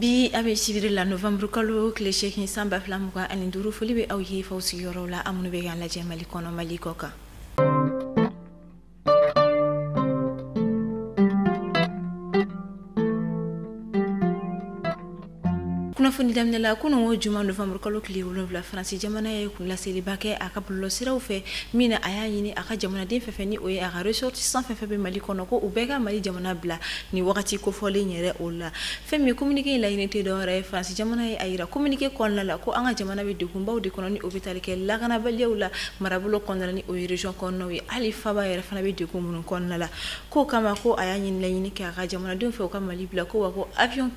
Bi a bɛ sibiri la novembre kalo tile 8 san 2025. Foli bɛ aw ye f'aw sigiyɔrɔw la, aw minnu bɛ k'an lajɛ Mali kɔnɔ, Mali kɔ kan. Kunnafoni daminɛ la, kunun juma novembre kalo tile 7, Faransi jamana ye laseliba kɛ a ka bɔlɔlɔsiraw fɛ, min na a y'a ɲini a ka jamanaden fɛn fɛn ni o ye a ka ressortissant fɛn fɛn bɛ Mali kɔnɔ, ko u bɛɛ ka Mali jamana bila nin wagati kofɔlen yɛrɛ o la. Fɛn min communiqué in laɲini tɛ dɔwɛrɛ ye, Faransi jamana ye a yira communiqué kɔnɔna la ko an ka jamana bɛ degunbaw de kɔnɔ ni o bɛ tali kɛ lakanabaliyaw la marabolo kɔnɔna la, ni o ye région kɔnɔnaw ye, hali faba yɛrɛ fana bɛ degun minnu kɔnɔna la. K'o kama ko a y'a ɲini laɲini kɛ a ka jamanadenw fɛ u ka Mali bila, ko wa ko avion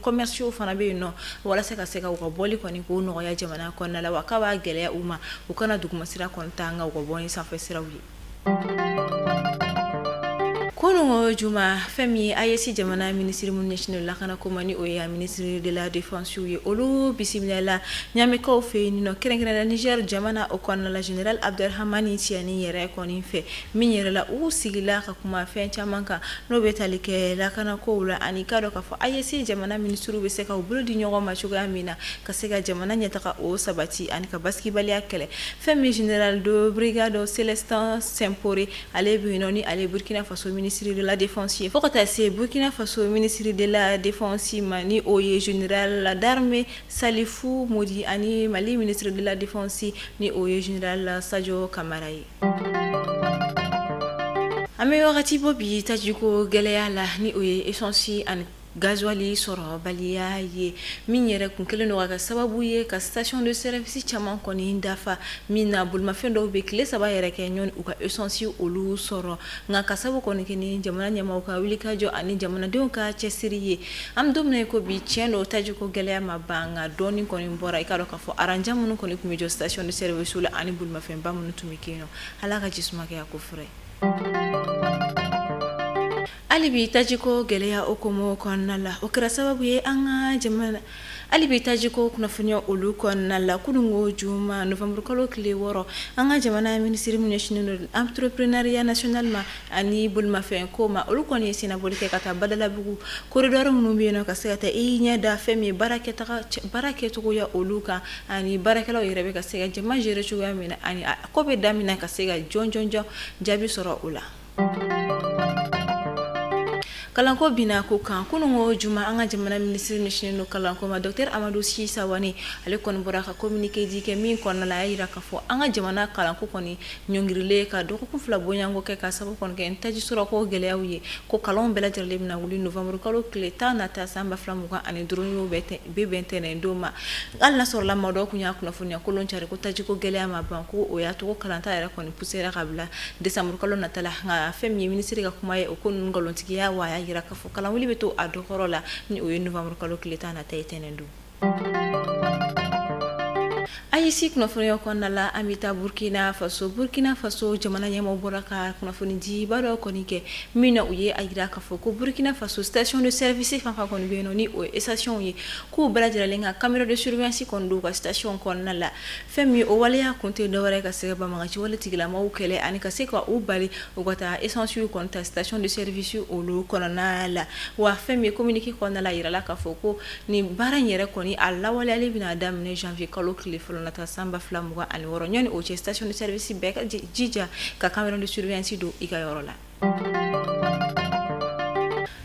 commerciaux fana bɛ yen nɔ walasa ka se ka u ka bɔli kɔni k'o nɔgɔya jamana kɔnɔna la, wa k'a b'a gɛlɛya u ma u kana dugumasira kɔni ta, nka u ka bɔ ni sanfɛ siraw ye. Kunun juma, fɛn min ye AES jamana minisiri minnu ɲɛsinnen don lakanako ma, ni o ye ministre de la défense ye, olu bisimilala Ɲamɛkaw fɛ yen nɔ, kɛrɛnkɛrɛnnenya Niger jamana o kɔnɔna la, général Abdurahamani Tiani yɛrɛ kɔni fɛ, min yɛrɛ la u sigila ka kuma fɛn caman kan n'o bɛ tali kɛ lakanakow la, ani k'a dɔn k'a fɔ AES jamana minisiriw bɛ se ka u bolo di ɲɔgɔn ma cogoya min na ka se ka jamana ɲɛtaga o sabati ani ka basigibaliya kɛlɛ. Fɛn min général de brigade Célestin Simporé, ale bɛ yen nɔ, ni ale Burkina Faso ministre de la défense ye, fo ka taa se Burkina Faso ministre de la défense ma, ni o ye général d'armée Salifou Modi, ani Mali ministre de la défense, ni o ye général Sadio Kamara ye. An bɛ wagati bɔ bi tajiko gɛlɛya la, ni o ye essence ani gasoil sɔrɔbaliya ye, min yɛrɛ kun kɛlen don ka kɛ sababu ye ka station de service caman kɔni dafa, min na bolimafɛn dɔw bɛ tile 3 yɛrɛ kɛ ɲɔni u ka essence olu sɔrɔ. Nka ka sababu kɔni kɛ ni jamana ɲɛmaaw ka wulikajɔ ani jamanadenw ka cɛsiri ye, an bɛ don min na i ko bi, tiɲɛ don tajiko gɛlɛya ma ban, nka dɔɔni kɔni bɔra. I k'a dɔn k'a fɔ aranja minnu kɔni tun bɛ jɔ station de service la ani bolimafɛnba minnu tun bɛ kɛ yen nɔ, Ala ka jisuma kɛ a ko fura ye. Hali bi tajiko gɛlɛya hukumu kɔnɔna la, o kɛra sababu ye an ka jamana hali bi tajiko kunnafoniya olu kɔnɔna la, kununko juma novembre kalo tile 6, an ka jamana minisiri min ɲɛsinnen don entrepreneuriat national ma ani bolimafɛn ko ma, olu kɔni ye sennaboli kɛ ka taa Badalabugu corridor minnu bɛ yen nɔ, ka se ka taa i ɲɛ da fɛn min ye baara kɛcogoya olu kan, ani baarakɛlaw yɛrɛ bɛ ka se ka jama gérer cogoya min na, ani ko bɛ daminɛ ka se ka jɔn jɔn jaabi sɔrɔ o la. Kalanko bina ko kan, kununko juma an ka jamana minisiri ɲɛsinnen don kalanko ma, docteur Amadou Si Sawane, ale kɔni bɔra ka communiqué di kɛ min kɔnɔna la, a y'a yira k'a fɔ an ka jamana kalanko kɔni ɲɔngirilen ka dɔgɔkun 2 bɔɲɔgɔnko kɛ ka sababu kɔni kɛ taji sɔrɔko gɛlɛyaw ye, ko kalanw bɛɛ lajɛlen bɛna wuli novembre kalo tile 10 nata san 2025, n'o bɛ bɛn tɛnɛn don ma. Hali n'a sɔrɔla maa dɔw kun y'a kunnafoniya kolon cari ko tajiko gɛlɛya ma ban, ko o y'a to kalanta yɛrɛ kɔni poussera ka bila décembre kalo nata la. Nka fɛn min ye minisiri ka kuma ye, o ko ninnu nkalontigiya, wa a y'a yira k'a fɔ kalanwuli bɛ to a dɔkɔrɔ la, ni o ye novembre kalo tile 10 nata ye tɛnɛn don. AES kunnafoniya kɔnɔna la, an bɛ taa Burkina Faso. Burkina Faso jamana ɲɛmaaw bɔra ka kunnafoni diba dɔ kɔni kɛ, min na u ye a yira k'a fɔ ko Burkina Faso station de service fɛn fɛn kɔni bɛ yen nɔ, ni o ye station ye, k'u bɛɛ lajɛlen ka caméra de surveillance kɔni don u ka station kɔnɔna la. Fɛn min o waleya kun tɛ dɔwɛrɛ ka se ka banbagaci wale tigilamɔgɔw kɛlɛ ani ka se ka u bali u ka taa essence kɔni ta station de service olu kɔnɔna la. Wa fɛn min ye communiqué kɔnɔna la, a yirala k'a fɔ ko nin baara in yɛrɛ kɔni a lawaleyali bɛna daminɛ janvier kalo tile 1 nata san 2026. Ɲɔni o cɛ, station de service bɛɛ ka jija ka caméra de surveillance don i ka yɔrɔ la.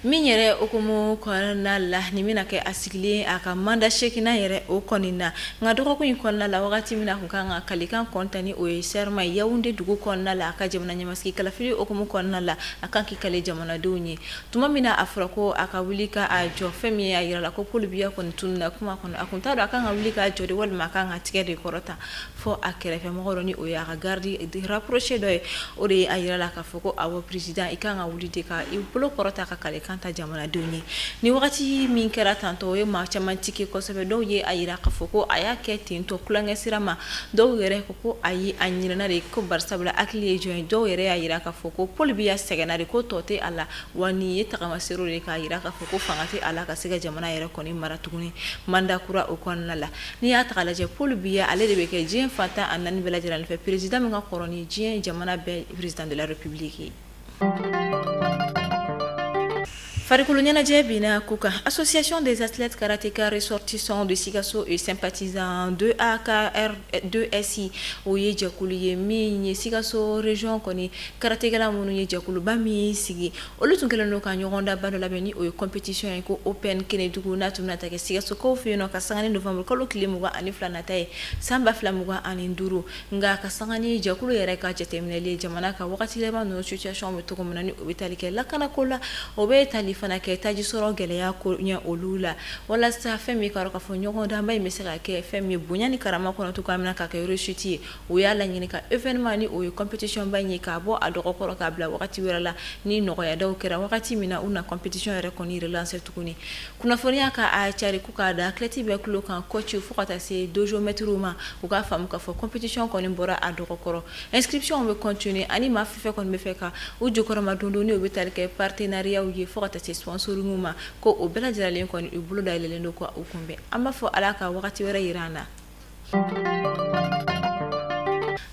Min yɛrɛ hukumu kɔnɔna la, nin bɛna kɛ a sigilen a ka mandat 8nan yɛrɛ o kɔni na. Nka dɔgɔkun in kɔnɔna la, wagati min na a kun kan ka kalikan kɔnta, ni o ye serment ye Yaoundé dugu kɔnɔna la, a ka jamana ɲɛmasigi kalafili hukumu kɔnɔna la, a kan k'i kale jamanadenw ye. Tuma min na a fɔra ko a ka wuli ka a jɔ, fɛn min ye a yira la ko Paul Biya kɔni tununna kuma kɔnɔ, a kun t'a dɔn a kan ka wuli k'a jɔ de walima a kan ka tigɛ de kɔrɔta, fɔ a kɛrɛfɛmɔgɔ dɔ, ni o ye a ka garde rapproché dɔ ye, o de ye a yira la k'a fɔ ko awɔ président, i kan ka wuli de ka i bolo kɔrɔta ka kalikan ta jamanadenw ye. Ni wagati min kɛra tantɔ, o ye maa caman tike kosɛbɛ. Dɔw ye a yira k'a fɔ ko a y'a kɛ tentɔ tulonkɛ sira ma, dɔw yɛrɛ ko ko ayi, a ɲinɛna de, ko barisabula hakili ye jɔn ye. Dɔw yɛrɛ y'a yira k'a fɔ ko Paul Biya sɛgɛnna de, ko tɔ tɛ a la, wa nin ye tagamaserew de k'a yira k'a fɔ ko fanga tɛ a la ka se ka jamana yɛrɛ kɔni mara tuguni mandat kura o kɔnɔna la. N'i y'a ta k'a lajɛ, Paul Biya ale de bɛ kɛ diɲɛ fantan a 4 bɛɛ lajɛlen fɛ président min ka kɔrɔ ni diɲɛ jamana bɛɛ président de la république ye. Farikolo ɲɛnajɛ binna ko kan. Association des athlètes karatéka ressortissants de Sikasso et sympathisants de AKR2SI, o ye jɛkulu ye min ye Sikasso région kɔni karatékɛla minnu ye jɛkuluba min sigi, olu tun kɛlen don ka ɲɔgɔndanba dɔ labɛn ni o ye compétition ye ko Open Kenedugu, n'a tun bɛna ta kɛ Sikasokaw fɛ yen nɔ ka sanga ni novembre kalo tile 22 nata ye san 2025. Nka ka sanga ni jɛkulu yɛrɛ ka jateminɛli ye, jamana ka wagati laban ninnu situation bɛ cogo min na, ni o bɛ tali kɛ lakanako la, o bɛ tali fana kɛ taji sɔrɔ gɛlɛya ko ɲɛ olu la, walasa fɛn min ka k'a fɔ ɲɔgɔndanba in bɛ se ka kɛ fɛn min ye bonya ni karama kɔnɔ cogoya min na ka kɛ réussite ye. O y'a laɲini ka événement ni o ye compétition ba in ye k'a bɔ a dɔgɔkɔrɔ k'a bila wagati wɛrɛ la, ni nɔgɔyadaw kɛra wagati min na u na compétition yɛrɛ kɔni relancer tuguni. Kunnafoniya ka a cari ko k'a da athlète bɛɛ tulo kan, coach fo ka taa se dojo maître ma, u k'a faamu k'a fɔ compétition kɔni bɔra a dɔgɔkɔrɔ, inscription bɛ continuer, ani maa fɛn fɛn kɔni bɛ fɛ ka u jukɔrɔma don don, ni o bɛ tali kɛ partenariat ye fo ka taa se sponsoring ma, ko o bɛɛ lajɛlen kɔni u bolo dayɛlɛlen don ka u kunbɛn. An b'a fɔ Ala ka wagati wɛrɛ yira an na.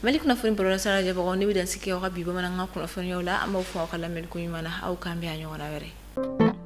Mali kunnafoni bɔlɔlɔsira lajɛbagaw, ne bɛ dan sigi aw ka bi bamanankan kunnafoniyaw la. An b'aw fɔ aw ka lamɛnni ko ɲuman na. Aw k'an bɛn a ɲɔgɔnna wɛrɛ.